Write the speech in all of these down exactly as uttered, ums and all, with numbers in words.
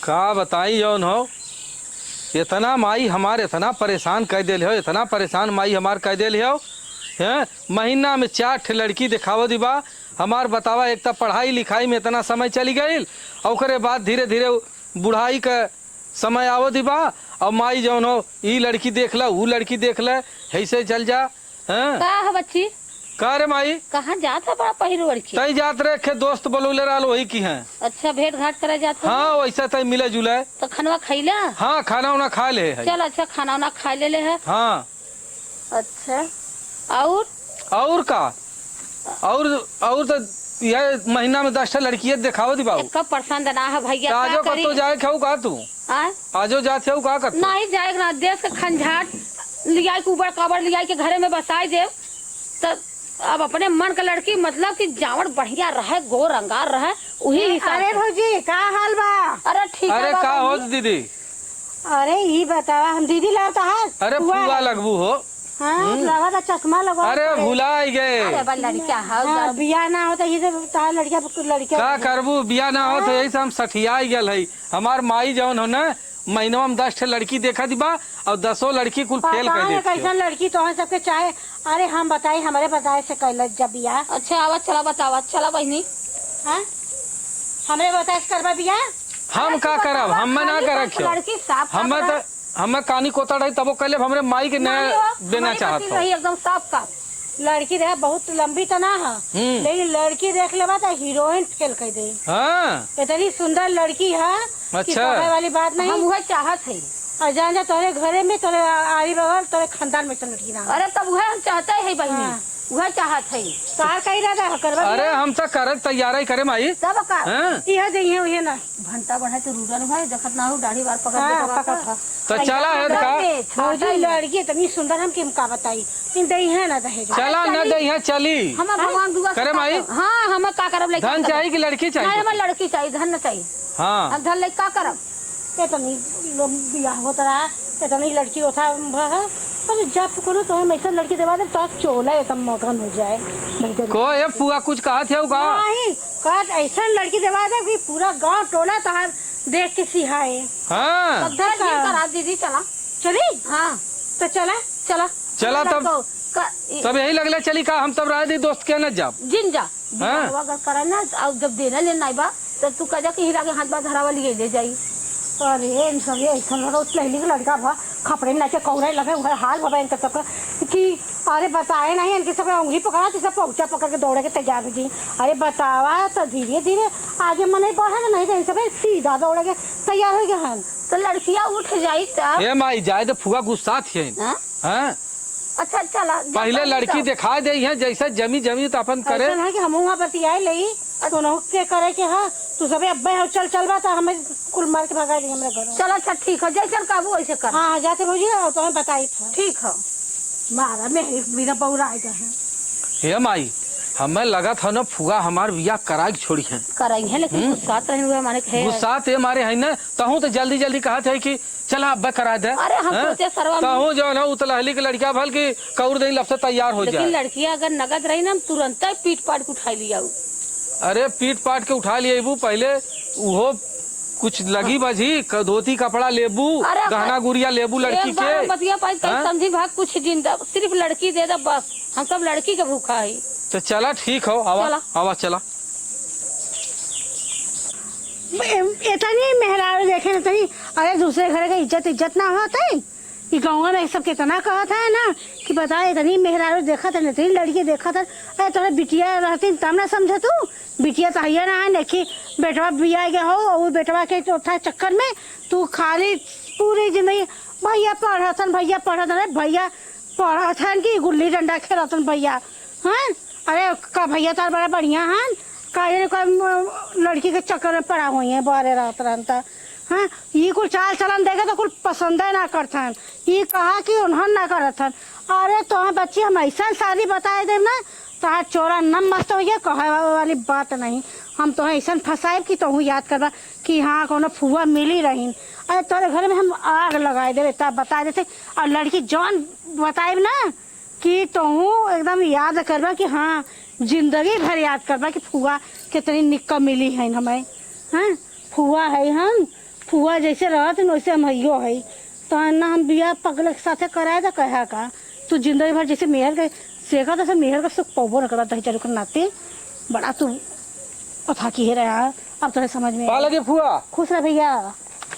का बताई जौन हो, इतना माई हमार इतना परेशान कइ देले हो, इतना परेशान माई हमार कइ देले हो। हैं, महीना में चार ठे लड़की देखावत ही बा। हमार बतावा, एक त पढ़ाई लिखाई में इतना समय चली गइल, और ओकरे बाद धीरे धीरे बुढ़ाई का समय आवत ही बा, और माई जौन हो, ई लड़की देख ला, ऊ लड़की देख ले, ऐसे चल जा। हाँ? का है बच्ची? का रे माई? कहाँ जात है बड़ा पहिर ओढ़ के? तई जात रहे, खे दोस्त बोलौले रहल, वही की हैं। अच्छा, भेंट घाट करे जात है? हाँ, वैसे तई मिले जुले। तो खनवा खैला? हाँ, खाना उना खा ले है। चल, अच्छा, खाना उना खा ले ले है। हाँ। अच्छा, और? और का? और, और तो यह महीना में दस ठे लड़किये देखावत ही बाबू। एक पसंद ना है भैया, का आजो करी? कतो जाए खाऊ का तू? आय? आजो जात हऊ का करत? नाही जाए ना, देश के खंझाट लियाई के, उबड़ काबड़ लियाई के घरे में बसाई देव, त अब अपने मन के लड़की, मतलब कि जावड़ बढ़िया रहे, गोर अंगार रहे, उही हिसाब अरे से। भौजी, का हाल बा? अरे ठीक अरे है बा का बहिनी। होत दीदी? अरे ई बतावा, हम दीदी लागत है? अरे फुआ फुआ है। लगबू हो। हाँ, हम्म। लगा था चश्मा लगा अरे पड़े। भुलाई गए। अरे बा लड़किया है, हाँ, उधर। बियाह ना होता, ये तो तार लड़किया, लड़किया का होता। करबू, बियाह ना होत है, हाँ। यही से हम सठियाई गल है। हमार माई जौन हो ना, महीनवा में दस ठे लड़की देखत बा और दसो लड़की कुल फेल पता कर नहीं देती हो। कैसन लड़की तोहन सबके चाहे। अरे हम बताई, हमरे बताए से कैलस जब बियाह। अच्छा, आवा, चला बतावा, चला बहिनी। हाँ? हमरे बताए से करबा बियाह? हम अरे का तू करब? बतावा, हमें ना खाली कर बस रखियो। लड़की साफ हमें साफ तो, हमें कानी कोता रही तबो कहले, हमरे माई के नया नहीं हो, देना हमारी चाहत पति हो। रही एकदम साफ साफ। लड़की रहे बहुत लंबी तो ना है, हम्म। लेकिन लड़की देख लेबा तो हीरोइन फेल कर दे। हाँ। इतनी सुंदर लड़की है कि अच्छा। कहे वाली बात नहीं। हम उहे चाहत है। और जान जा, तोरे घरे में, तोरे आरी बगल, तोरे खानदान में से लड़की ना हो। अरे तब उहे हम चाहते है बहिनी, हाँ। उहे चाहत है। तोहार का इरादा है, करबा अरे बियाह? हम तो करत तैयार ही करे माई। तब का? हाँ। इहे जइहे, उहे ना। भंटा बढ़े तो रूरन भाई, देखत ना हो, दाढ़ी बार पकड़ हाँ, के पकड़ था। तो चला है तो का? भौजी, लड़की इतनी सुंदर, हम किम का बताई, इन दई है ना दहेज। चला ना दई है, चली। हम भगवान दुआ से करे का माई? करब? हाँ, हम का करब, लड़की धन करब। चाहिए कि लड़की चाहिए? नहीं, हमें लड़की चाहिए, धन न चाहिए। हाँ। हम धन लेके का करब? इतनी लो-, बियाह होत रहा, इतनी लड़की होता भ-, पर जब कोनो तो हम ऐसा लड़की देवा दे, तो चोला एकदम मगन हो जाए। नहीं तो को ए फुआ कुछ कहत है का? नहीं, कहत ऐसा लड़की देवा दे कि पूरा गांव टोला तोहार देख के सिहाए। हाँ। तब धर जिन करा दीदी, चला। चली? हाँ। तो चला। चला। चला तब। लड़को, का, ई तब यही लगले चली का, हम तब रह दी दोस्त के न जाब। जिन जा। हाँ। बियाहवा अगर करे ना, अब जब देना लेना आई बा, तो तू कह जा कि हीरा के हाथ बा धरावा लिए ले जाई। अरे, इन सब ये ऐसा लगा, उस पहली के लड़का भा, खपड़े ना के कौरे लगे, उहे हाल भवे इनके सबके कि अरे बताए नहीं, इनके सबके उंगली पकड़ा, तो सब पहुंचा पकड़ के दौड़े के तैयार हो जी। अरे बतावा तो धीरे धीरे आगे मने बढ़े के नहीं, तो इन सब सीधा दौड़े के तैयार हो गए हन। तो लड़किया उठ जाई तब। ए माई, जाए तो फुआ गुस्सा थियन। हाँ? हाँ? अच्छा, चला, जब पहिले बाबू लड़की तब। दिखाई दे है, जैसे जमी जमी तो अपन करे। ऐसा है कि हम वहाँ बतियाए ले, अच्छा। कोनो के करे के है, तू सबे अब्बे हो, चल, चल बा, तो हमें कुल मार के भगा दी हमरे घरों। चल, अच्छा, ठीक है, जैसन कहबू वैसे कर। हाँ, हाँ, जाते भौजी, और तुम्हें बताई था। ठीक है। मारा, मैं एक बिना बौरा आ गए हैं। हे माई, हमें लगत है ना फुआ हमार बियाह कराई के छोड़ी है। कराई है, लेकिन हम्म। गुस्सात रहे हुए हमारे खे-, गुस्सात ये मारे है ना, तहूँ तो जल्दी जल्दी कहत है कि चला अब्बे करा दे। अरे, हम हैं? सोचे सरवा में तहूँ जौन है, उतलहली के लड़किया भल की कौर दही लफ्से तैयार हो लेकिन जाए। लड़किया अगर नगद रही ना, हम तुरंत ही पीट पाट के उठाई लियाऊ। अरे, पीट पाट के उठा लियाबू, पहिले उहो कुछ लगी बजी, क-, धोती कपड़ा लेबू, अरे, गहना गुरिया लेबू लड़की एक बार के। हम बतिया पाई, कहीं हैं? समझी भाग कुछ दिन द-, सिर्फ लड़की दे दे बस, हम सब लड़की के भूखा है। तो चला, ठीक हो, आवा, चला। आवा, चला। ए-, इतनी मेहरारू देखे न तनी, अरे दूसरे घर के इज्जत, इज्जत ना होत है। ई गाँव में सब कितना कहत है ना कि बता, इतनी मेहरारू देखत है, इतनी लड़की देखत है। अरे तोहरे बिटिया रहतीन तब ना समझे तू, बिटिया तो हइये ना है, देखी बेटवा बिया गया हो, वो बेटवा के चौथा चक्कर में तू खाली पूरी जिंदगी भैया पढ़तन, भैया पढ़तन, अरे भैया पढ़त हन कि गुल्ली डंडा खेलत हन भैया, हैं? अरे का भैया तार बड़ा बढ़िया हन, का जाने कोई म-, लड़की के चक्कर में पड़ा हुई है, बारे रात रहन त, हैं? ये कुल चाल चलन देखे तो कुल पसंदे ना करत हन, ये कहा कि उन्हन ना करत हन। अरे तोहे बच्ची हम ऐसा शादी बताए देब ना, तोहार चोरा नम मस्त होइए, कहे वाली बात नहीं। हम तोहे ऐसा फंसाएब कि तोहू याद करबा कि हाँ, कोनो फुआ मिली रहीन। अरे तोरे घर में हम आग लगाए देबे, तब बताए देते। और लड़की जौन बताएब ना, कि तोहू एकदम याद करबा कि हाँ, जिंदगी भर याद करबा कि फुआ कितनी निक्का मिली है हमें, हैं? फुआ है हम, फुआ जैसे रहत न, वैसे हम हइयो है। तो ना हम बियाह पगले के साथे कराए, तो कहा का? तू जिंदगी भर जैसे मेहर के सेका, तो मेहर का सुख पौबो न करत है, चलो के नाते। बड़ा तू पथा की है रहा, अब तोहे समझ में पा आई। लगे फुआ। खुश रह भैया।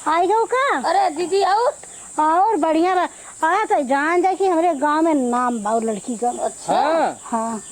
आई गऊ का? अरे दीदी, और? और बढ़िया बा। आ, तो जान जाए कि हमरे गांव में नाम बा उ लड़की का। अच्छा। हाँ। हाँ।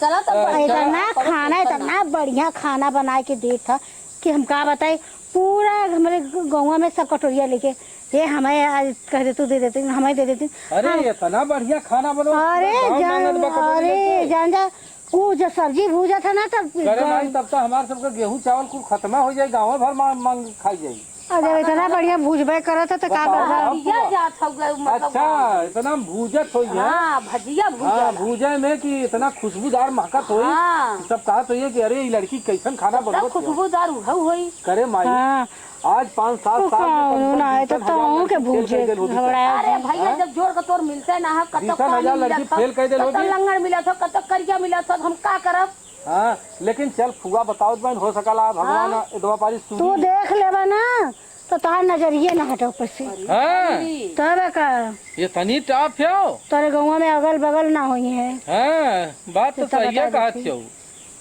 चला तो अच्छा। बढ़िया। इतना कबो खाना, पूछा ना। इतना बढ़िया खाना बना के देत ह कि हम का बताई, पूरा हमरे गौवा में सब कटोरिया लेके, "ये हमें आज कह दे, तू दे देती, हमें दे देती।" अरे, हम इतना बढ़िया खाना बनो, अरे पूरा गाँव जान, मांगत बा कटोरी अरे लेके। जान जा, ऊ जो सब्जी भूजत है ना, तब अरे गाँव माई, तब तो हमार सबके गेहूं चावल कुल खत्मा हो जाई, गाँव भर मांग, मांग खाई जाई। अरे, इतना बढ़िया भूजबे करत है, तो का बताओ, करबा? अब भजिया जात हउवे, मतलब अच्छा, गाँव। इतना भूजत होई है? हाँ, भजिया भूजल। हाँ, भूजे में कि इतना खुशबूदार महकत होई। हाँ। सब कहत होई है कि अरे, ई लड़की कैसन खाना सब बनवत है? खुशबूदार उहउ होई। करे माई, हाँ। आज पाँच सात साल में कम से कम ना है, तो बीसन हजार तहूँ के लड़की फेल भूजे कर देल होती। घबराया अरे जी। भैया, हाँ? जब जोड़ के तोर मिलते ना है, कतौ बीसन हजार काली लड़की मिलत हो, फेल कर देल कतौ होती। लंगड़ मिलत हो, कतौ करिया मिलत हो, हम का करब? हाँ, लेकिन चल फुआ बतावत बहन, हो सकला भगवान हाँ। एतवा पारी तू सूरी। देख लेबा ना, तो तोहार नजरिए ना हटे ऊपर से। हाँ। तब का? इतनी टाप है हो? तोरे गौवा में अगल बगल ना होई है। हाँ, बात तो तो तब सही बता है, कहत देती। हो।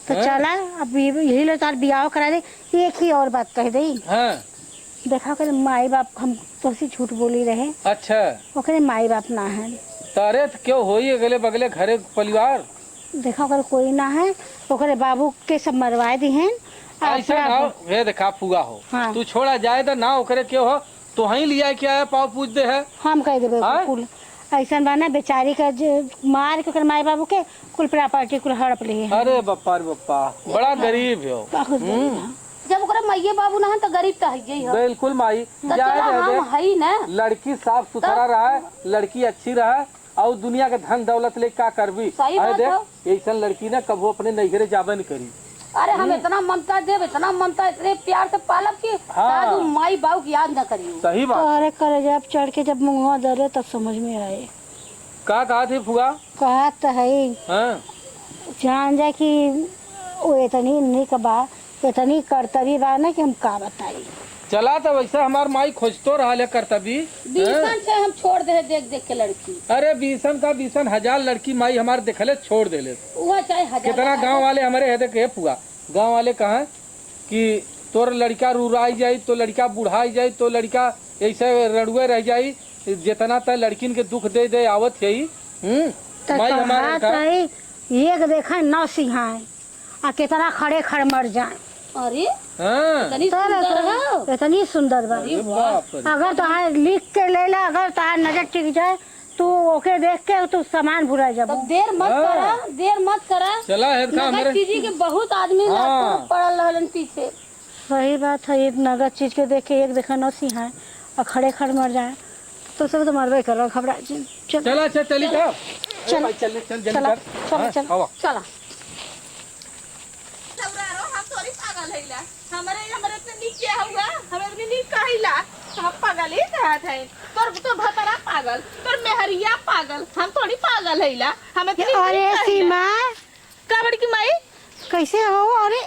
तो हाँ। चला, अब ये, यही लो तार बियाह करा दे। एक ही और बात कह दे। हाँ। देखा, ओकरे माई बाप, हम तोसे झूठ बोली रहे। अच्छा। ओकरे माई बाप ना है। तो अरे, तो क्यों होई अगले बगले घरे परिवार? देखा, ओकरे कोई ना है, ओकरे बाबू के सब मरवाए दिहेन। आ ऐसा ओकरा ना हो, हे देखा फुआ हो, हाँ। तू छोड़ा जाए तो ना, ओकरे क्यों हो, तो वहीं लिया के आया, पाँव पूज दे है। हम कह देबे हाँ? कुल। ऐसन बा ना, बेचारी का जे मार के ओकर माई बाबू के कुल प्रॉपर्टी कुल हड़प लिए है। अरे बप्पा रे बप्पा, बड़ा हाँ। गरीब हो। बहुत गरीब हम्म। है। जब ओकरे माइये बाबू ना हन, तो गरीब तो हइये ही हो। बिल्कुल माई, तो जाए चलो, दे हम दे। हई ना। लड़की साफ सुथरा तो रहे, लड़की अच्छी रहे, और दुनिया के धन दौलत ले का करबी? सही अरे बात देख, हो। ऐसन लड़की ना कबो अपने नैहरे जाबे न करी। अरे हम हम्म। इतना ममता देब, इतना ममता, इतने प्यार से पालब कि हाँ। शायद उ माई बाबू की याद न करियो। सही बात। तोहरे करेजा पे चढ़ के जब मुँहवा दरे तब समझ में आए। का कहत है फुआ? कहत तो है। हाँ। जान जा कि वो इतनी निक बा, इतनी करतबी बा ना कि हम का बताई। चला, तो वैसे हमार माई खोजतो रहल है करतबी। बीसन हाँ? से हम छोड़ दे, देख देख के लड़की। अरे, बीसन का बीसन हजार लड़की माई हमार देखले छोड़ देले। वो चाहे हजार कितना लड़का गांव हो। वाले हमारे है देखे फुआ, गांव वाले कहा कि तोर लड़का रुराई जाई, तो लड़का बुढ़ाई जाई, तो लड़का ऐसे रड़ुए रह जाई। जितना तय लड़किन के दुख दे दे आवत है, हम्म, तो माई हमारे कहा का। सही, एक देखा नौ सिंहाए। आ केतना खड़े खड़ मर जाए। अरे, हाँ। इतनी तब सुंदर तो है। इतनी सुंदर बा। अरे अरे बाप। बाप रे। अगर तोहार लिख के ले ला, अगर तोहार नजर टिक जाए, तू ओके देख के तू सामान भुला जाबो। तब देर मत हाँ। करा, देर मत करा। चला, हेर खा नगद हमरे। चीजी के बहुत आदमी हाँ। पड़ल रहलन पीछे। सही बात है, ये नगद चीज के देख के एक देखा नौ सिंहाए और खड़े खड़ मर जाए, तो सब तो मरबे कर, घबरा जिन। चल। चला, अच्छा, चली का? चल। ए भाई, चल, चल, जल्दी चला, कर। चला, हाँ, चला। आवा। चला। सौरारो, हम तोरी पागल हईला। हमरे, हमरे इतने नीक के हुआ, हमरे इतने नीक कहिला। हम पागल ही कहत हई। तोर, तोर भतरा पागल, तोर मेहरिया पागल, हम थोड़ी पागल हईला। हम इतने अरे नीक कहिला। सीमा। का बड़की माई? कैसे हो? अरे,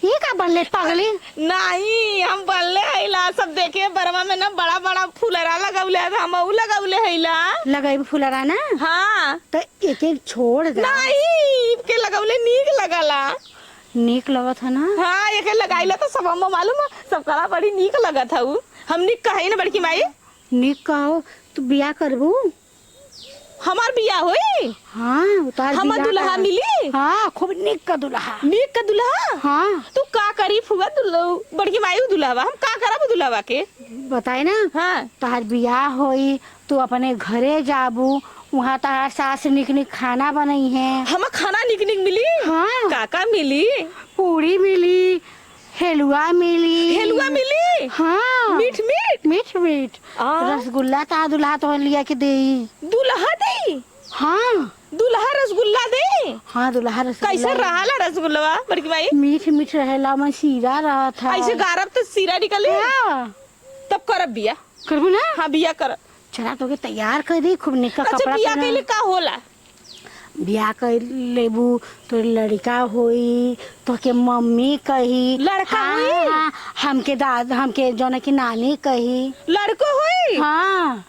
ये का बनले पगली? नहीं, हम बनले हईला। सब देखे, बरवा में ना बड़ा बड़ा फुलरा लगौले है, हम ऊ लगौले हईला। लगैबू फुलरा ना? हाँ। तो एक एक छोड़ दे। नहीं, के लगौले नीक लगला। नीक लगत है ना? हाँ, एके लगाइला तो सब हम मालूम है, सब कला बड़ी नीक लगत है ऊ। हम नीक कहे ना बड़की माई। नीक कहो, तू बियाह करबू? हमार बियाह होई? हाँ, उतार हमार बियाह दुल्हा कर। मिली? हाँ, खूब नीक का दुल्हा। नीक का दुल्हा? हाँ। तू का करी फुआ दुल्हा, बड़की माई उ दुल्हवा, हम का करब उ दुल्हवा के? बताए ना? हाँ। तोहार बियाह होई, तू अपने घरे जाबू, वहाँ तोहार सास नीक नीक खाना बनई है। हमार खाना नीक नीक मिली? हाँ। का का मिली? पूड़ी मिली, हेलुआ मिली। हेलुआ मिली? हाँ। मीठ मीठ? मीठ मीठ। आ। रसगुल्ला ता दुल्हा तो लिया के देई। दुल्हा देई? हाँ। दुल्हा रसगुल्ला देई? हाँ, दुल्हा रसगुल्ला। कैसे रहला रसगुल्ला, बड़की माई? मीठ मीठ रहेला, ओमे शीरा रहत है। ऐसे गारब तो शीरा निकली? हाँ। तब करब बिया। करबू ना? हाँ, बिया करब। चला, तोके तैयार कर दी, खूब निका अच्छा, कपड़ा बिया पहना। कइले का होला? बियाह कर लेबू तो लड़का होई, तोहके मम्मी कही। लड़का हाँ, होई? हाँ, हमके दाद, हमके जौन है कि नानी कही। लड़को होई? हाँ।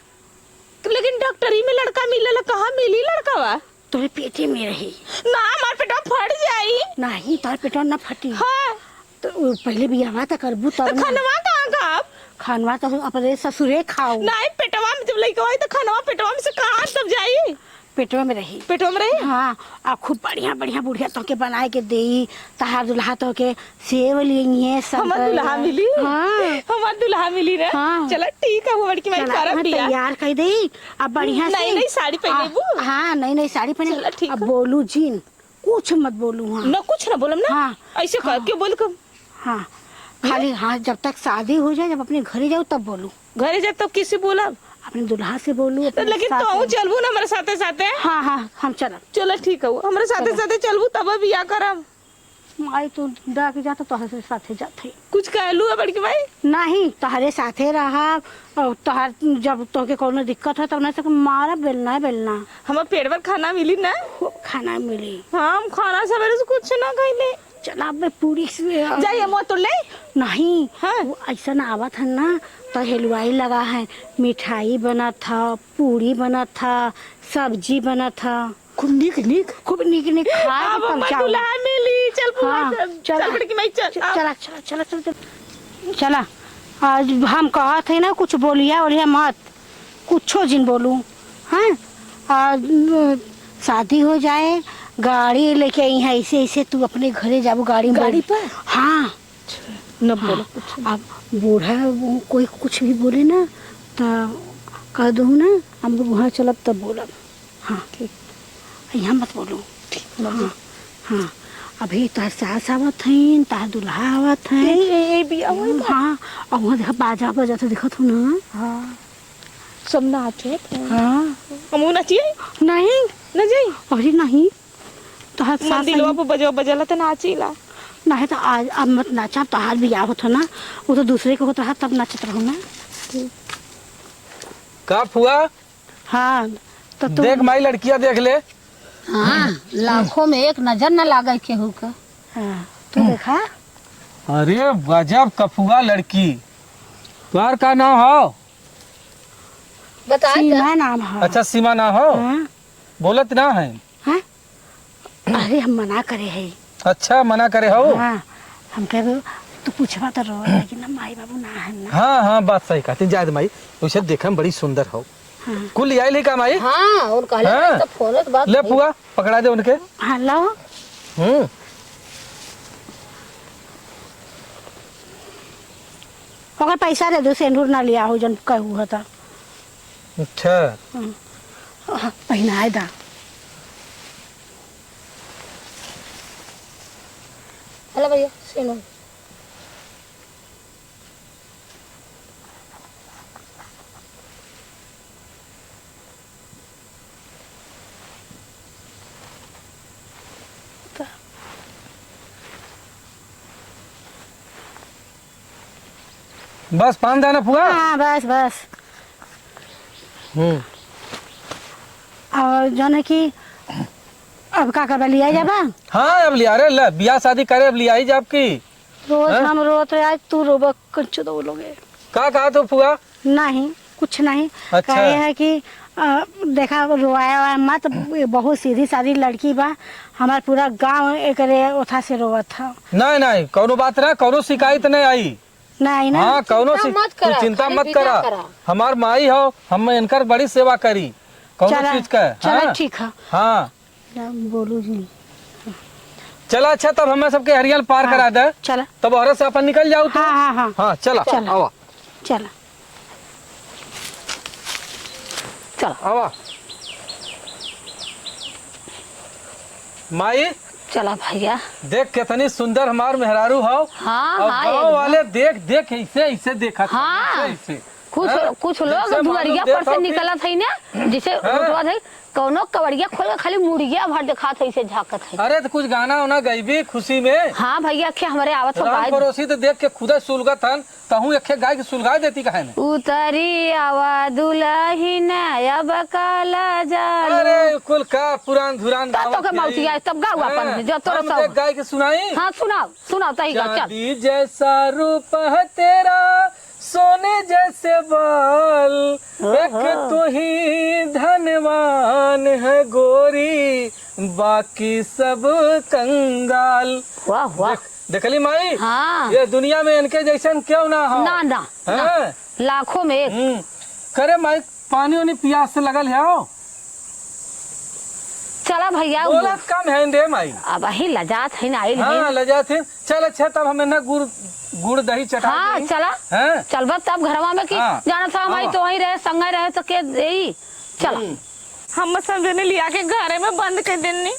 तो लेकिन डॉक्टरी में लड़का मिलेला, कहाँ मिली लड़कावा? तोरे पेटे में रही। ना, हमार पेटवा फट जाई। नहीं, तोहर पेटवा ना फटी। हाँ। तो उ पहले बियाहवा त करबू तब तो ना। खनवा कहाँ खाब? खनवा तो अपने ससुरे खाओ। नहीं, पेटवा में जब लइका होई तो खनवा पेटवा में से कहाँ तब जाई? पेटवा में रही। पेटवा में रही? हाँ, आ खूब बढ़िया बढ़िया बुढ़िया तोहके बनाए के देई, तहार दुल्हा तोहके सेव लिहिए, हमार संतरा। दुल्हा मिली? हाँ। हमार दुल्हा मिली ना? हाँ। चला ठीक है, वो बड़की माई चला, करब मैं बियाह। तैयार कर देई, अब बढ़िया से। नई नई साड़ी पहन आ, लेबू? हाँ, नई नई साड़ी पहने। चला ठीक अब है। बोलू जिन, कुछ मत बोलू। हाँ। ना, कुछ ना बोलम ना। हाँ। ऐसे कर, हाँ। क्यों बोल कम? हाँ, खाली, हाँ, जब तक शादी हो जाए, जब अपने घरे जाओ, तब बोलू। घरे जाए, तब किससे बोलब? अपने दुल्हा से बोलू, तो अपने लेकिन सास तू से। चलबू ना हमारे साथे साथे? हाँ, हाँ, हम चलब। चलो, ठीक है, हमारे साथे चलब। साथे चलबू, तब बियाह करब। माई, तू डाक जा, तो तोहरे साथे जात है। कुछ कहलू है बड़की माई? नहीं, तोहरे साथे रहब, और तोहर, जब तोहके कौनो दिक्कत हो, तब ना से मारब बेलना, बेलना। हमार पेट भर खाना मिली ना? खूब खाना मिली। हम खाना सवेरे से कुछ ना खइले। चला, अब मैं पूरी से जाइए, मुँह तोड़ ले। नहीं, हाँ। वो ऐसा ना आवत है ना, तो हलवाई लगा है, मिठाई बनत ह, पूरी बनत ह, सब्जी बनत ह। खूब नीक नीक। खूब नीक नीक खाए के अब हमार पहुँचाओ। दुल्हा मिली, चल बुआ, हाँ, चल, चल। चल बड़की माई, चल, च-, आओ। चला, चला, चला, चला, चला, चला। चला, आज हम कहत है ना, कुछ बोलिया ओलिया मत, कुछो जिन बोलू, हाँ? आ, न, शादी हो जाए, गाड़ी लेके आई है, ऐसे, ऐसे तू अपने घरे जाबू गाड़ी में गाड़ी बैठ। पर? हाँ। अच्छा, न हाँ, बोलो कुछ। अब बूढ़ा वो कोई कुछ भी बोले ना, तो कह दू ना, हम वहाँ चलब तब बोलब। हाँ। ठीक। यहाँ मत बोलो। ठीक, न हाँ, बोलो। हाँ। अभी तोहर सास आवत हईन, तोहर दुल्हा आवत हईन। यही, यही, यही बिया हुई ना? हाँ, और वहाँ देखा बाजा बजत है, देखत हो ना? हाँ। सब नाचत हैं। हाँ। हमहू नाचिए? नहीं। न जाई? अरे नहीं। तोहर सास मंदिरवा आई। पे बजवा बजला त नाचीला। नहीं तो आज, अब मत नाचा, तोहार बियाह होत हो ना, वो तो दूसरे के होत रहा, तब नाचत रहो ना। का फुआ? हाँ, तो तू देख माई, लड़किया देख ले। हाँ, लाखों में एक नजर न लागे केहू का। हाँ, तू देखा। अरे गजब कफुआ लड़की। तोहार का नाम हो? बता दे। सीमा नाम है। अच्छा, सीमा नाम हो? हाँ। बोलत ना है। हाँ? अरे, हम मना करे है। अच्छा, मना करे हो? हाँ, हम कहे, तू पूछबा तो रो, लेकिन हम माई बाबू ना है ना। हाँ, हाँ, बात सही कहती, जायद माई, उसे देखे में बड़ी सुंदर हो। हाँ। कुल लियाइल ही का माई? हाँ, उन कहले हाँ। तो फोन के बाद ले भाई। फुआ, पकड़ा दे उनके। हाँ, लाओ। हम्म। ओकर पैसा दे दो, सेंदूर ना लिया हो, जन कहू हो तो। अच्छा। हम्म। हाँ, पहिनाए दा। हेलो भैया, सेंदूर। बस पान दाना फुआ? हाँ, बस, बस। हम्म। और जौन है कि अब का करबा, लिया जाबा? हाँ, अब लिया, अरे ले, बियाह शादी करे, अब लिया ही जाब की। रोज हैं? हम रोत रहे, आज तू रोबा, कंचो दो लोगे। का कहा तो फुआ? नहीं, कुछ नहीं। अच्छा। कहे है कि, अ, देखा, रोवाया वाया मत, बहुत सीधी सादी लड़की बा, हमार पूरा गांव एकरे ओथा से रोवत ह। नहीं, नहीं, कौनो बात ना, कौनो शिकायत नहीं आई। नहीं ना। हाँ, कौनो चिंता सि-, मत तू करा, चिंता खाली मत विदा करा। करा। हमार माई हो, हम इनकर बड़ी सेवा करी, कौनो चला, चीज का। चला, हाँ? ठीक है। हाँ। ना बोलू जी। चला, अच्छा, तब हमें सबके हरियल पार हाँ, करा दे। चला। तब ओहरे से अपन निकल जाओ तू। हाँ, हाँ, हाँ। हाँ, चला, चला। आवा। चला। चला। आवा। माई। चला भैया। देख, कितनी सुंदर हमार मेहरारू हो। हाँ, और हाँ, गाँव एकदम। वाले देख, देख, ऐसे, ऐसे देखत हैं, हाँ। ऐसे, ऐसे। कुछ, हैं? कुछ लोग जैसे मालूम दुआरिया देत पर से हो कि निकलत है ना, जैसे हाँ। रोडवा है, कौनो कवड़िया खोल के खाली मुड़िया भर दिखात है, ऐसे झांकत है। अरे, तो कुछ गाना वाना गइबी खुशी में? हाँ भैया, के हमरे आवत हो राम गाय। पड़ोसी तो देख के खुदा सुलगत हन, तहूँ एक गाय के सुलगा देती काहे ने? उतरी आवा दुलहिन, अब काला जालू। अरे, कुल का पुरान धुरान तो गावत तोके मौसी जाई। आए, तब गाऊ अपन, हाँ, जो तोरा हम सब। एक गाय के सुनाई? हाँ, सुनाओ, सुनाओ, तही का, चल। चांदी जैसा रूप है तेरा, सोने जैसे बाल, ओहो। एक तू ही धनवान है गोरी, बाकी सब कंगाल। वाह, वाह। देख, देखली माई? हाँ। ये दुनिया में इनके जैसन क्यों ना हो? ना, ना, ना। हैं? लाखों में एक। हम्म। करे माई, पानी उनी पियास से लगल है हो? चला भैया, बोलत कम है रे माई। अब अही लजात है ना, आइल हाँ, है। लजात है। चल अच्छा, तब हमें ना गुड़, गुड़ दही चटा हाँ, दे। चला। हैं? चलबा तब घरवा में कि हाँ, जाना था हमारी आवा। तो वहीं रहे, संगे रहे तो के देई। चला। हम्म। हम समझने लिया के घरे में बंद कर देनी।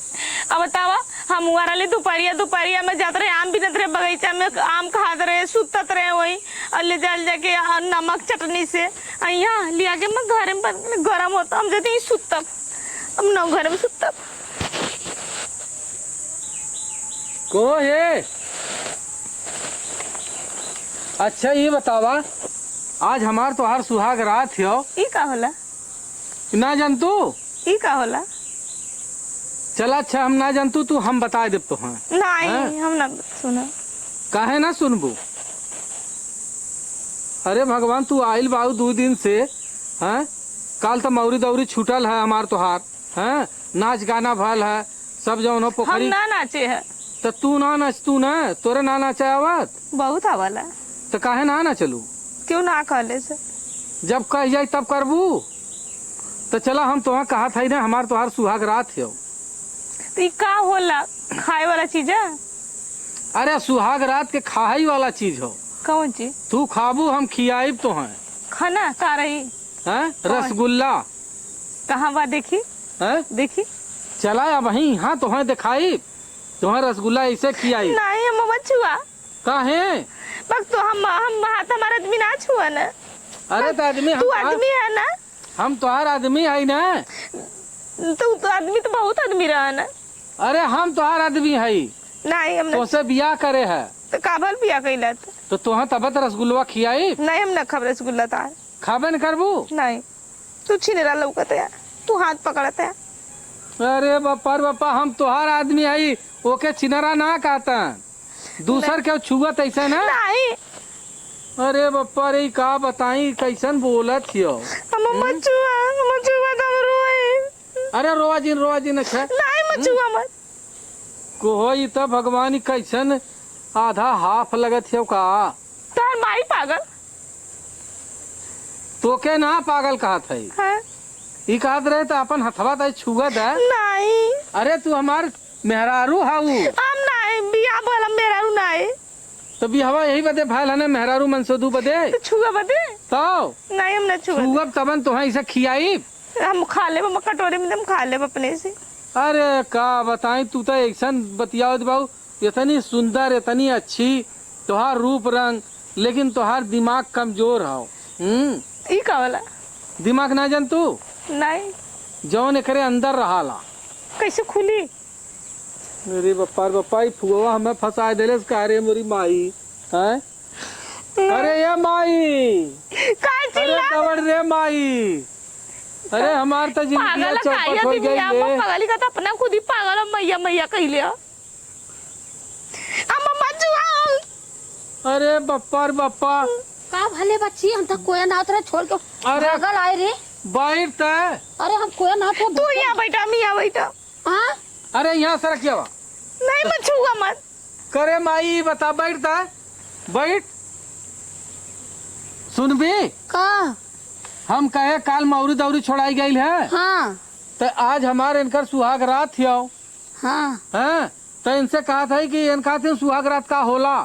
अब बतावा, हम हुआ रहली दोपहरिया, दोपहरिया में जात रहे, आम बिनत रहे बगीचा में, आम खात रहे, सुतत रहे वही, और ले जाल जाके आ, नमक चटनी से, आ, यहाँ लिया के मैं घरे में बंद कर, गरम होता, हम जैसे ही सुतब, अब ना घरे में सुतब। को है? अच्छा, ये बतावा, आज हमार तोहार सुहाग रात हो। ई का होला? ना जानतू? ई का होला? चला अच्छा, हम ना जानतू, तू हम बताए देब तोहार। नहीं, हैं? हम ना सुना। काहे ना सुनबू? अरे भगवान, तू आइल बाऊ दू दिन से, हैं? काल त मौरी दौरी छूटल है हमार तोहार, हैं? नाच गाना भल है, सब जौन हो हम पोखरी। ना नाचे है। त तू ना नाचतू ना, तोरे ना नाचे आवत? बहुत आवाला। त काहे ना नाचलू? क्यों ना कहले से? जब कह जाई तब करबू? त चला, हम तोहा कहत हई ना, हमार तोहार सुहाग रात हो। त ई का होला, खाए वाला चीज है? अरे, सुहाग रात के खाई वाला चीज हो। कौन चीज? तू खाबू, हम खियाइब तोहे। खाना का रही? हैं? कौन? रसगुल्ला। कहाँ बा, देखी? हैं? देखी? चला, अब वहीं यहाँ तोहे दिखाई, तोहे रसगुल्ला ऐसे खियाई। नहीं, हम मत छुआ। काहे? बक तो हम, हम हाथ हमार आदमी ना छुआ ना। अरे, तो आदमी हम तू तोहार, आदमी है ना? हम तोहार आदमी है ना? तू तो आदमी तो बहुत आदमी रहा ना। अरे, हम तोहार आदमी है। नहीं, हम ना। तोसे बियाह करे है। तो काबर बियाह कैला त? तो तोहे तब त रसगुल्ला खियाई। नहीं, हम ना खाब रसगुल्ला तार। खाबे न करबू? नहीं। तू छिनरा लौकत है, तू हाथ पकड़त है। अरे बप्पा रे बप्पा, हम तोहार आदमी हई, ओके छिनरा ना कहतन। दूसर नहीं। के छुअत ऐसे ना? नहीं। अरे बप्पा रे, ई का बताई, कैसन बोलत हियो? हम मत छुआ, हम छुआ त हम रोए। अरे रोआ जिन, रोआ जिन, अच्छा। नहीं, मत छुआ मत। कोहो, ई त भगवान, ई कैसन आधा हाफ लगत हियो का? तार माई पागल। तोके ना पागल कहत है। हाँ। ई कहत रहे त अपन हथवा त छुआ दे। नहीं। अरे तू हमार मेहरारू हाऊ। हम नहीं, बियाह भला मेहरारू नहीं। तो बियाहवा यही बदे भयल है ना, मेहरारू मनसोदू बदे। तो छुआ बदे? तो? नहीं, हम ना छुआ। छुअब तबन तोहे इसे खियाई। हम खा लेब, हम कटोरी में हम खा लेब अपने से। अरे का बताई, तू तो ऐसन बतियावत बाऊ, इतनी सुंदर, इतनी अच्छी, तोहार रूप रंग, लेकिन तोहार दिमाग कमजोर हौ। हम्म। ई का होला? दिमाग ना जान तू? नहीं। जौन एकरे अंदर रहाला। कैसे खुली? अरे बप्पा रे बप्पा, ई फुआ हमें फंसा देले का रे मोरी माई, हैं? अरे ये माई, का अरे चिल्ला? दौड़ रे माई, अरे हमार तो जिंदगी पागल चौपट काहे हो गई आदमी, रे। पागल ही का तो अपना खुद ही पागल है, मैया मैया कह लिया। अम्मा मत जुआ। अरे बप्पा रे बप्पा। का भले बच्ची, हम तो कोया ना उतरे छोड़ के अरे भागल आए रे। बैठ तै। अरे हम कोया ना उतरे तू यहाँ बैठा, हम यहाँ बैठा। हाँ? अरे यहाँ सरक जावा। नहीं, मत छुआ मत। करे माई, बता, बैठ ता, बैठ। सुनबी? का? हम कहे काल मौरी दौरी छोड़ाई गई है। हाँ। तो आज हमारे इनकर सुहाग रात हियो। हाँ। हैं? तो इनसे कहा था कि इनका दिन सुहाग रात का होला।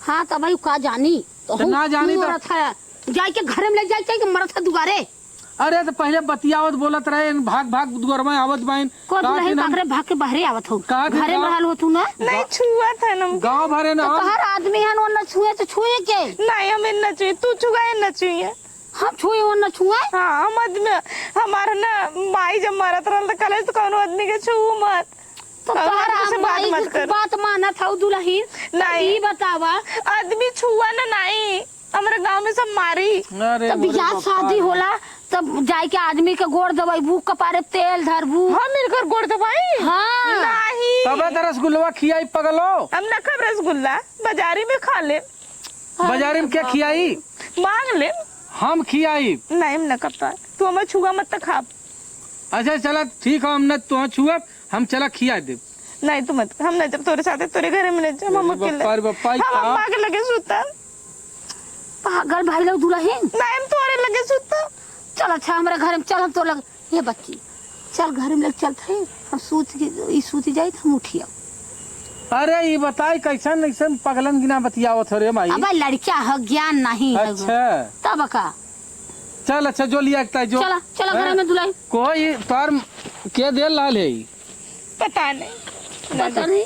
हाँ, तो भाई का जानी? तो तो हूँ ना जानी तो मरत है। जाए के घरे में ले जाए, जाए के मरत है दुआरे। अरे, तो पहले बतियावत बोलत रहे, इन भाग भाग दुआर में आवत बाइन। को का दुल्हन दिन हम काकरे भाग के बहरे आवत हो। का दिन घरे में गाँव रहल हो तू ना। नहीं, छुआ था ना। गाँव भरे ना तो हम। तोहर आदमी हन, वो न छुए तो छुए के? नहीं, हम न छुए, तू छुआ है, न छुए। हम छुए, वो न छुए। हाँ, हम आदमी, हमार ना माई जब मरत रहल त कहले त कौनो आदमी के छू मत। तो कौनो तोहरा आदमी से बात माई मत के कर। बात मानत हऊ दुलहिन, तो नहीं। ई बतावा। आदमी छुआ ना, नहीं, हमरे गाँव में सब मारी। अरे तब मोरे बियाह बापा शादी रे। होला, तब जाइके आदमी के गोड़ दबइबू, कपारे तेल धरबू। हम इनकर गोड़ दबाई? हाँ। नहीं। तबे त रसगुल्लवा खियाई पगलो। हम न खाब रसगुल्ला, बाजारी में खा ले। बाजारी में के खियाई? मांग ले। हम खियाई? नहीं, हम न खाब। तू हमें छुआ मत त खाब। अच्छा चला ठीक है, हम न तो छुअब, हम चला खिया देब। नहीं, तू मत, हम नहीं जब तोरे साथे, तोरे घरे में नहीं जब हम अरे अकेले। बप्पा रे बप्पा, ई हम का? अम्मा के लगे सुतब। पागल भाई लोग दुलहिन। नहीं, हम तोरे लगे सुतब। चल अच्छा, हमारे घर में चल, हम तोरे लगे। ये बच्ची, चल घर में लेके चलत है, हम सूत के, ई सूत जाई त हम उठिया। अरे ई बताई कैसन ऐसन पगलन गिना बतियावत हो रे माई? अब लड़का ह, ज्ञान नहीं है। अच्छा। तब का? चल अच्छा, जो लिया एकता जो। चला, चला घर हैं? में दुलहिन। कोई तोर के दे लाल है? पता नहीं। पता नहीं।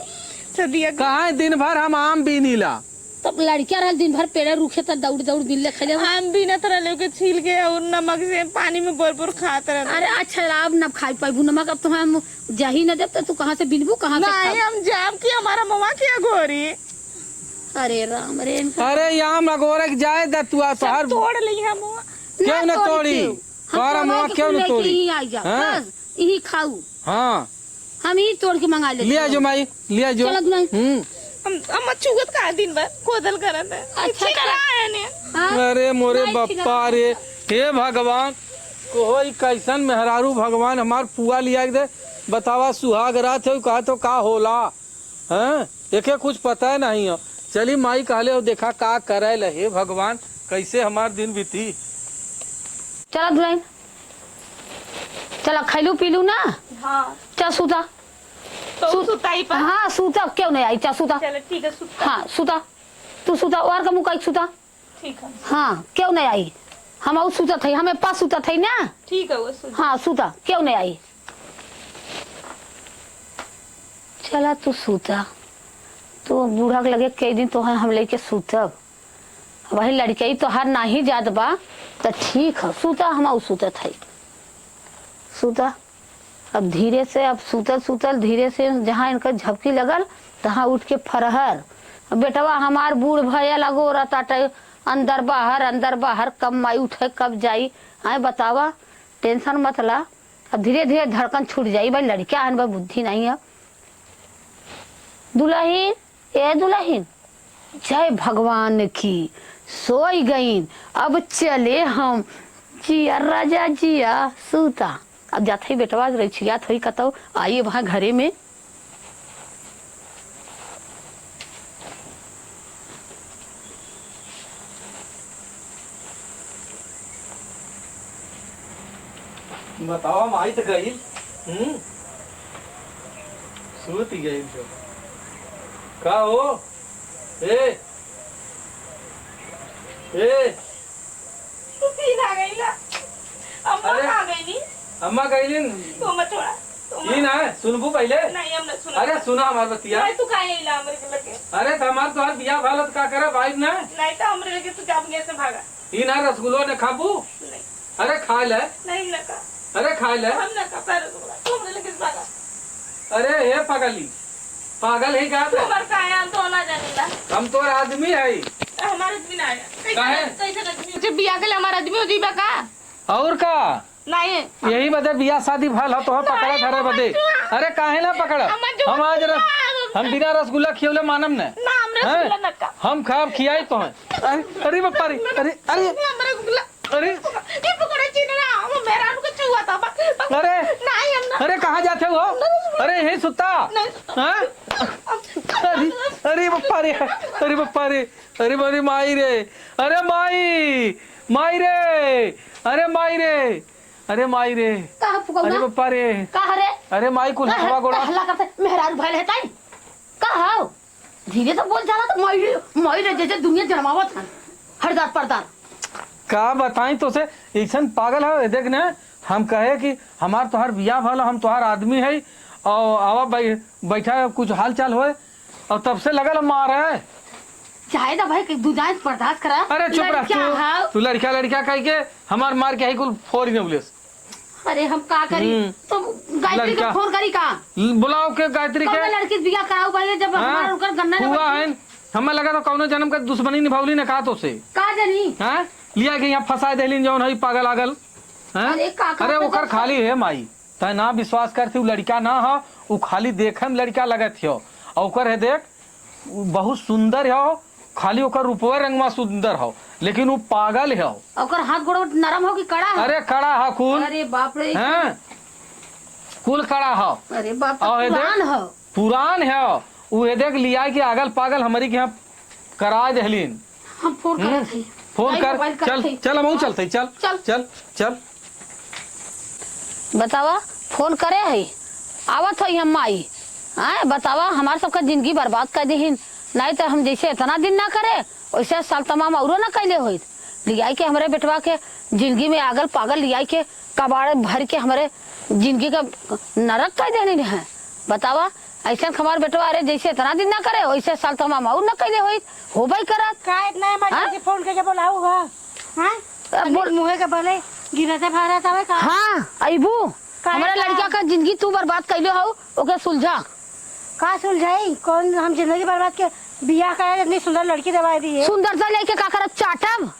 सदिया के कहाँ दिन भर हम आम बीनीला। तब लड़किया रहल दिन भर पेड़े रूखे त दौड़ दौड़ बिल्ले खैले हो। आम बीनत रहले, ओके छील के और नमक से पानी में बोर बोर खात रहले। अरे अच्छा, अब न खाई पाइबू नमक, अब तो हम जाही न देब, त तू कहाँ से बिनबू, कहाँ से नहीं, खाबू? हम जाब कि हमारा मवा किया गोरी। अरे राम रे, इनका अरे, ये आम अगोरे के जाए द तू, आ सब तोहार तोड़ ली हम। क्यों ना ना तोड़ी तोड़ी? क्यों? हम तोहार तोड़ अमवा के क्यों ना लेके तोड़ी? यहीं आई जा, हाँ? बस, यहीं खाऊ। हाँ। हम ही तोड़ के मंगा लेते लिया हैं। जो माई, लिया जो। चलो दुलहिन। हम्म। हम, हम चुगत का दिन भर कोदल करत है। अच्छा, छिनरा अच्छा। है ने। हाँ? अरे मोरे नहीं, बप्पा छिनरा रे, है। हे भगवान, कोई कैसन मेहरारू भगवान हमार पुआ लिया के दे। बतावा सुहाग रात है, कहा तो का होला? हैं? एके कुछ पता नहीं है। चली माई कहले हो, देखा का करे ले, हे भगवान, कैसे हमार दिन बीती। चला दुलहिन, चला, खैलू पीलू ना? हाँ। चल सूता। तो सू-, सूता ही पर? हाँ, सूता, क्यों नहीं आई? चल सूता। चलो, ठीक है, सूता। हाँ, सूता। तू सूता, और का मुका सूता। ठीक है। हाँ, क्यों नहीं आई? हम आऊ सूता थे, हमें पास सूता थे ना। ठीक है, वो सूता। हाँ, सूता, क्यों नहीं आई? चला तू सूता। तू बूढ़ा के लगे कई दिन तोहर हम लेके सूतब। वही लड़कई तोहार नाही जात बा, त ठीक ह, सूता, हम आऊ सूतत हई। सूता। अब धीरे से, अब सूतल सूतल धीरे से जहाँ इनकर झपकी लगल, तहाँ उठ के फरहर। अब बेटवा हमार बूढ़ भयल अगोरत आटे, अंदर बाहर, अंदर बाहर, कब माई उठे, कब जाई। आए बतावा, tension मत ला। अब धीरे धीरे धड़कन छूट जाई, भाई लड़का हन, बा बुद्धि नहीं है। दुलहिन, ए दुलहिन, जय भगवान की, सोई गईन, अब चले हम। जिया राजा जिया, सूता। अब जात हई बेटवा, रचियात होई कतौ, आई वहाँ घरे में। बतावा, माई त गइल। हम्म? सूत गइल जो। का हो? ए? ए? तू पी ना गइला। अम्मा अरे, कहाँ गइली? अम्मा गइलिन। तू मत छोड़ा। ई ना, सुनबू पहिले? नहीं, हम ना सुनब। अरे, सुना हमार बतिया। नहीं, तू काहे अइला हमरे के लगे? अरे, त हमार तोहार बियाह भा ला त का करब, आइब ना? नहीं, त हमरे लगे तू जा, अपने से भागा। ई ना, रसगुल्ला ने खाबू? नहीं। अरे, खा ले। नहीं, हम ना खा। अरे, खा ले। हम ना खा, पर तू हमरे लगे से भागा। अरे, हे पगली, पागल है का तू? हमार काहे, हम तो ना जानेला। हम तोर आदमी है। हमार आदमी ना है। कैसे, काहे? कैसे आदमी? जब बियाह के लिए हमार आदमी हो जाइबा का? और का? नहीं। यही बदे बियाह शादी भल ह, तोहर पकड़ा नहीं, धरे बदे। अरे काहे ना पकड़ा? हम आज रस-, हम बिना रसगुल्ला खियौले मानम न। ना, हम रसगुल्ला हैं? ना खा। हम खाब खियाई तो हैं। अरे, अरे बापा रे, अरे, अरे। हम रसगुल्ला। अरे। ये पकड़े चीन ना, हम मेहरारू के छुआ था। अरे। नहीं, हम ना। अरे कहाँ जाते हो? हम ना रसगुल्ला। अरे यही सुता। नहीं। हाँ? अरे, अरे बापा रे, अरे बापा रे। अरे, अरे माई रे, अरे माई, माई रे, अरे माई रे, अरे माई रे, कहाँ फुकौना? अरे बापा रे, कहाँ रे? अरे माई, कुल कहाँ हथवा गोड़ा। हल्ला करते, मेहरारू भइल है ताई? कहाँ हो? धीरे से बोल जाला तो माई रे, माई रे, जैसे दुनिया जन्मावत हन, हरदार परदार। का बताई तोसे, ऐसन पागल है, देख ने, हम कहे कि हमार तोहार बियाह भला, हम तोहार आदमी है, और आवा बै-, बैठा, कुछ हाल चाल होए, और तब से लगल हम मारे। चाहे दा भाई, कि दू जाए बर्दाश्त करा। अरे चुप रह लड़का तू। हाउ। तू लड़का, लड़का कह के हमार मार के है कुल फोड़ ही न बोलेस। अरे हम का करी? हम्म। तो गायत्री का लड़का। फोन करी का? ल-, बुलाओ के गायत्री के। कौनो लड़की से बियाह कराऊ भाई, जब हाँ? हमार उनकर गन्ना हुआ नंबर है। हमें लगा तो कौनो जन्म का दुश्मनी निभावली ना का तो से। का जानी? हाँ? लिया के यहाँ फंसा देहलीन जौन है पागल आगल। हाँ? अरे का, का अरे पता ओकर था? खाली है माई। तै ना विश्वास करती, उ लड़का ना हो, उ खाली देखे में लड़का लगत हो। और ओकर है देख, उ बहुत सुंदर हो, खाली ओकर रूपवे रंगवा सुंदर हो, लेकिन उ पागल हो। ओकर हाथ गोड़ नरम हो कि कड़ा हो? अरे कड़ा हो कुल। अरे बाप रे। हैं? कुल कड़ा हो। अरे बाप रे, और ये देख, पुरान हो। पुरान हो। उ ये देख लिया कि आगल पागल हमरी के यहाँ करा देहलीन। हम फोन हम्म? करत हई। फोन आई कर, मोबाइल करत चल, हई। चल, हमहू हाँ। चलते, चल, चल। चल, चल। बतावा, फोन करे है, आवत है हम माई। आए, बतावा, हमार सबका जिंदगी बर्बाद कर दीहिन। नहीं तो हम जैसे इतना दिन ना करे, वैसे साल तमाम औरो ना कैले होइत। लियाई के हमरे बेटवा के जिंदगी में आगल पागल लियाई के कबाड़ भर के हमरे जिंदगी का नरक कर देने हैं। बतावा, ऐसे हमार बेटवा, अरे, जैसे इतना दिन ना करे, वैसे साल तमाम और ना कैले होइत, होबे करत। का इतना इमरजेंसी हाँ? फोन करके बोलाऊ है? हाँ? अब तनी बोल। मुँहे के बले गिरते भारत आवे का? हाँ, अइबू। काहे हमरा का? लड़किया का जिंदगी तू बर्बाद कइले हऊ, ओके सुलझा। का सुलझाई? कौन हम जिंदगी बर्बाद के बियाह करे, इतनी सुंदर लड़की देवाई दी है। सुंदरता लेके का करब, चाटब?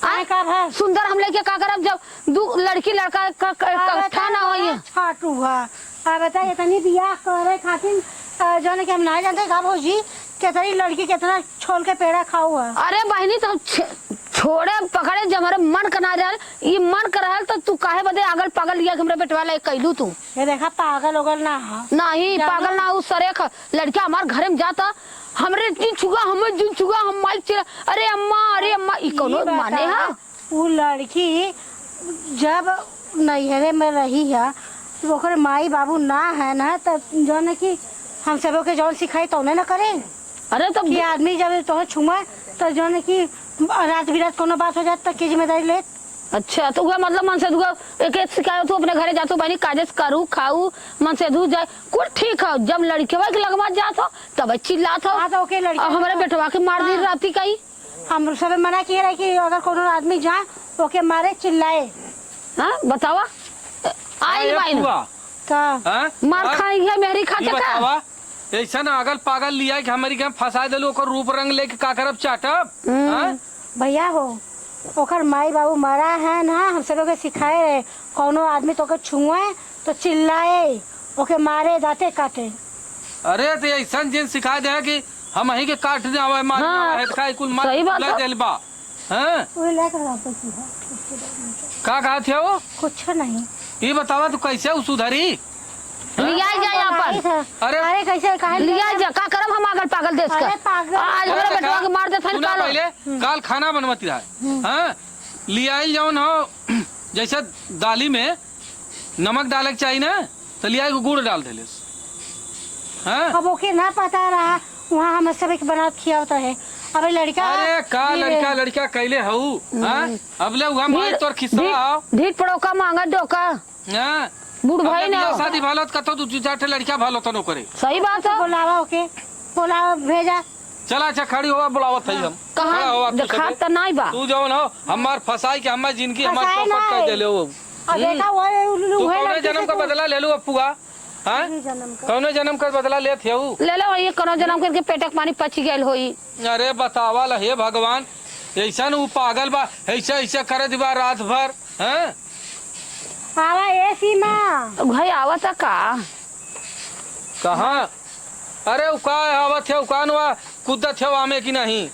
काहे आ? का भा? सुंदर हम लेके का करब, जब दू लड़की लड़का का, का, का अरे ठा ना होई है। छाटू है। अब बता, इतनी बियाह करे खातिर, अ, जौन कि हम ना जानते का भौजी, कितनी लड़की कितना छोल के पेड़ा खाऊ है। अरे बहिनी, तो छ-, छोड़े पकड़े जब हमारे मन का ना रहल, ई मन का रहल, तो तू काहे बदे आगल पागल लिया के हमरे बेटवा ला कैलू तू? ये देखा, पागल ओगल ना हा। नहीं, जानो? पागल ना, उ सरेख लड़का हमार घरे में जाता, हमरे जिन छुआ, हमें जिन छुआ, हम माइक चिल्ला, अरे अम्मा, अरे अम्मा, ई ई कौनो बता, माने हा? उ लड़की जब नैहरे में रही है, तो ओकरे माई बाबू ना है ना, तो जौन है कि हम सबों के जौन सिखाई तौने ना करे। अरे तो कि आदमी जब तोहे छुए, तो जौन है कि रात बिरात कोनो बात हो जात, तो के जिम्मेदारी लेत? अच्छा, तो उहे मतलब मन से दुआ एक एक सिखायो, तू अपने घरे जातू, बहनी काजे से करू, खाऊ, मन से धू जाए, कुल ठीक है। जब लड़कवा के लगवा जात हो, तब चिल्लात हो। हाँ, तो ओके लड़के और हमारे बेटवा के मार दी हाँ। राती का ही। हम सब मना किए रहे कि अगर कोनो आदमी जाए, ओके मारे, चिल्लाए। हाँ, बतावा। आई अरे बाई ना। फुआ। का? हाँ? मार और खाई है मेहरी खाते ई का? बतावा, ऐसा ना अगल पागल लिया कि हमारी के फंसा देलू, ओकर रूप रंग लेके का करब, चाटब? हम्म। हाँ? भैया हो, ओकर माई बाबू मरा है ना, हम सब लोग के सिखाए रहे, कौनो आदमी तो ओके छुए तो चिल्लाए, ओके मारे, दांते काटे। अरे, तो ऐसन जिन सिखा दे कि हम अहीं के काट दे, आवे, मार हाँ, आवे, हेतका कुल मार सही बात चिल्ला है। देल बा। हैं? वही लेकर वापस ही है। का कहत है वो? कुछ नहीं। ये बतावा, तू कैसे उ सुधरी? हैं? लिया जाए अपन। अरे। अरे, कैसे, काहे लिया लिया? जा, का करब हम आगल पागल देश का? अरे, पागल। आज मेरे अच्छा, बेटवा का? के मार देत हन सुना कालो। पहले, हम्म। काल खाना बनवती रहा। हम्म। हाँ? लियाइल जौन हो, जैसे दाली में नमक डाले के चाहिए ना, तो लिया के गुड़ डाल देलेस। हाँ? अब ओके ना पता रहा, वहाँ हम सब एक बनावत खियावत रहे। अब ये लड़का अरे, का ये लड़का, लड़का कैले हऊ? हाँ? हम्म। अब ले, वहाँ माई ढीठ, तोर खिस्सा ढीठ, हो। ढीठ पड़ोका मांगा डोका। हाँ। बूढ़ अब भाई ले ना बियाह हो। शादी भलो तो कतो दू, दू चार ठे लड़का भलो तनो करे। सही बात तो है। बोलावा ओके, बोलावा, भेजा। चला, अच्छा, खड़ी होवा, बुलावत हई हम। कहाँ? खड़ा होवा, तू देखात सबे। त नाई बा। तू जौन हो, हमार फंसाई के हमार जिंदगी, हमार फंसाए चौपट कर नाई। देले हो। अब हम्म। देखा, वो उल्लू तू है कौने लड़की जन्म से का तू बदला ले लू, अपुआ? हाँ? इही जन्म का। कौने जन्म का बदला लेत है ऊ? ले लो, ये कौनो जन्म करके पेट के पानी पची गइल होई। अरे बतावा ला, हे भगवान, ऐसा न ऊ पागल बा, ऐसा, ऐसा करे दिबा रात भर, हैं? आवा ए सीमा। भाई आवा त का? कहाँ? अरे, उ का आवत है, उ कान वा कूदत है आमे की नहीं?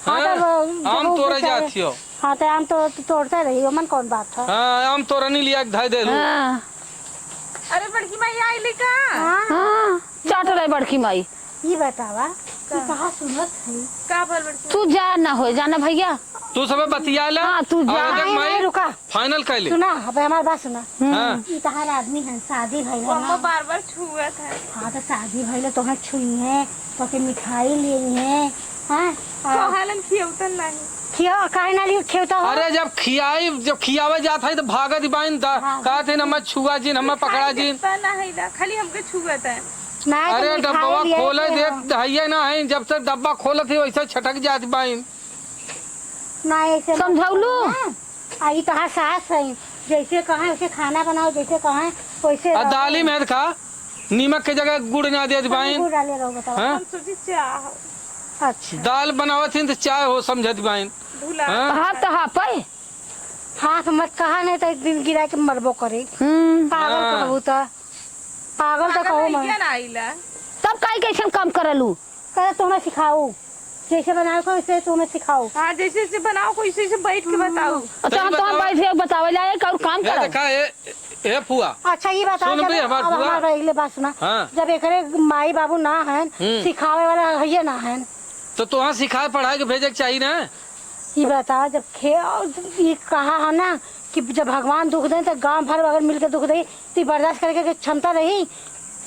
हाँ, हैं? तो वो, आम जब तोड़े बेचारे जात हो। हाँ, तो आम तो तोड़ते रही, ओमन कौन बात है? हाँ, आम तोड़नी लिया के धइ देलू। हाँ। अरे, बड़की माई आइली का? हाँ। हाँ, चाट रहे बड़की माई। ई बतावा, ई कहाँ सुनत है? का भल बड़की? तू जा ना हो, जाना भैया। तू सबे बतिया ले। हाँ, तू जा। और देख नहीं, माई, नहीं, रुका। Final कर ले। सुना, अबे हमार बात सुना। हम्म। हाँ। ई तहार आदमी है, शादी भइल है हमको ना। बार-बार छुअत है। हाँ, तो शादी भइल है, तोहे छुई है, तोके मिठाई लिए है, हाँ? और कहलन खियौतन नहीं। खिया, काहे ना लियो, खियौता हो? अरे, जब खियाई, जब खियावे जात है, तो भागत ही बाइन दा-, हाँ। कहत है, "न मत छुआ जिन, हमें पकड़ा जिन।" खाए के ना है दा, खाली हमके छुअत है। ना, तो अरे, मिठाई डब्बवा लिया खोले के देत हम। हइये ना है, जब से डब्बा खोलत ही, वैसे छटक जात बाइन। ना, ऐसे मत समझौलू? करो ना। आ, ई तोहार सास है, जैसे कहें, वैसे खाना बनाओ, जैसे कहें, वैसे आ, रहो। दाली में खा, नीमक के जगह गुड़ ना देत कौन बाइन। गुड़ डाले रहो, बताओ? हाँ? हम सोची चाह। अच्छा। दाल बनावत ही तो चाय हो समझत बाइन। भुला हाँ? हाँ, तो हाँ, पे। हाथ मत कहा, नहीं तो एक दिन गिरा के मरबो करे। हम्म। पागल हाँ। कहबू तो। पागल तो पागल कहू है, मत। क्या ना आइला? तब काहे कैसन काम करलू? करे तो हमें सिखाऊ। जैसे बनावे को, वैसे तो हमें सिखाऊ। हाँ, जैसे जैसे बनाओ को, वैसे वैसे बैठ के बताओ। अच्छा, हम तो हम बैठ के बतावे लायक और काम ए, करो। देखा, ए, ए, फुआ। अच्छा, ये बताओ, सुन जब बे, हमार अब फुआ। हमार पहले बात सुना। हाँ। जब एकरे माई बाबू ना हन, हम्म। सिखावे वाला हइये ना हन। तो तोहाँ सिखाए पढ़ाए के भेजे के चाही ना। ई बताओ, जब खे-, ई कहा है ना कि जब भगवान दुख दें, तो गांव भर अगर मिलके दुख दें, तो ई बर्दाश्त करे के क्षमता रही?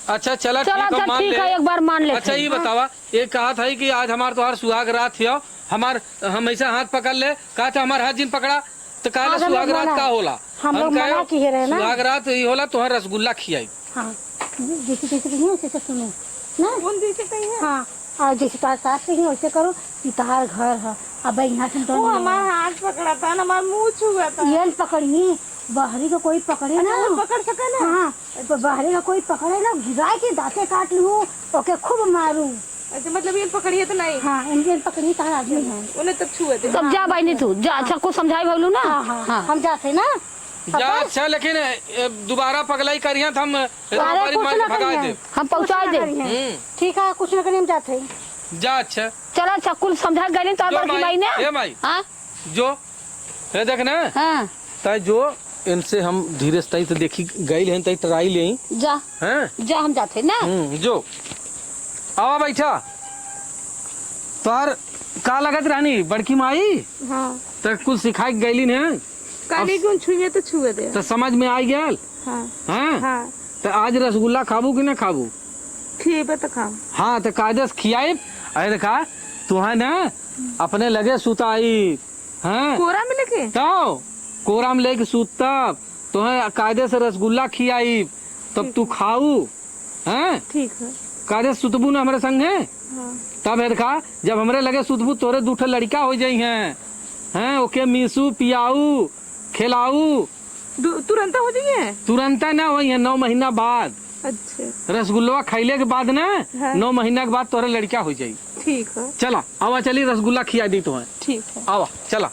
अच्छा, चला, चला, ठीक है, अच्छा, मान ठीक ले। है, एक बार मान लेते अच्छा, हैं। ये बतावा, ये कहा था कि आज हमार तोहार सुहाग रात हियो, हमार हमेशा हाथ पकड़ ले, कहा था हमार हाथ जिन पकड़ा, तो कहला आज हम लोग सुहाग रात मना-, का होला? हम हम लोग कहे, मना किए रहे ना। सुहाग रात ई होला, तोहार रसगुल्ला खियाई। हाँ, जैसे, जैसे कहिए, वैसे, वैसे सुनो, ना? कौन जैसे कहिए? हाँ, और जैसे तोहार सास कहिए, वैसे करो, कि तोहार घर है। अब यहाँ से हम तो वो नहीं हमार आए। हाथ पकड़ा था ना, हमार मुँह छुआ था। ये न पकड़िए, बहरी का कोई पकड़े अच्छा, ना। वो पकड़ सके ना? हाँ, तो बहरी का कोई पकड़े ना, गिरा के दांते काट लूँ, ओके खूब मारू। अच्छा, मतलब ये पकड़िए तो नहीं? हाँ, इनके पकड़िए, तोहार आदमी है। उन्हें तब छुए थे। तब जा बहिनी तू, जा, अच्छा, कुछ समझाई भवलू ना? हाँ, हाँ, हाँ। हम जाते ना। जा, पापा? अच्छा, लेकिन, ए, दोबारा पगलाई करिहन त हम अरे, हमारी कुछ माई ना भगाए करिहन। देब। हम कुछ पहुँचाए ना देब। करिहन। हम्म। ठीक है, कुछ ना करिहन, हम जात हई। जा, अच्छा। चला, अच्छा, कुल समझा गइली तो जो बड़की माई, माई ने? ए माई। हाँ? जो, ए देख ना। हाँ। तै जो, इनसे हम धीरे से तई तो देखी गइल हन, तई टराई लेई। जा। हैं? जा, हम जात हई ना। हम्म, जो। आवा बैठा। तोहार का लगत रहनी, बड़की माई? हाँ। त कुल सिखाई गइली ने। काली अब गुण छुए तो छुए दे। त समझ में आई गयल? हाँ। हाँ? हाँ। त आज रसगुल्ला खाबू कि ना खाबू? खिएबे तो खाम। हाँ, त कायदे से खियाइब। अरे देखा, तू है ना, अपने लगे सुताई। हाँ? कोरा में लेके? तो, कोरा में लेके सुतब। तोहे कायदे से रसगुल्ला खियाइब, तब ठीक तू है। खाऊ। हैं? ठीक है। कायदे से सुतबू ना हमरे संगे? हाँ। तब है देखा, जब हमरे लगे सुतबू, तोरे दू ठे लड़िका हो जाई हैं। हैं, ओके मीसू, पियाऊ, खेलाऊ। दु-, तुरंता हो जाई हैं? तुरंता ना होई हैं, नौ महीना बाद। अच्छा। रसगुल्लवा खइले के बाद ना, हाँ। नौ महीना के बाद तोरे लड़िका हो जाई। ठीक है। चला, आवा चली रसगुल्ला खिया दी तोहे। ठीक है। आवा, चला।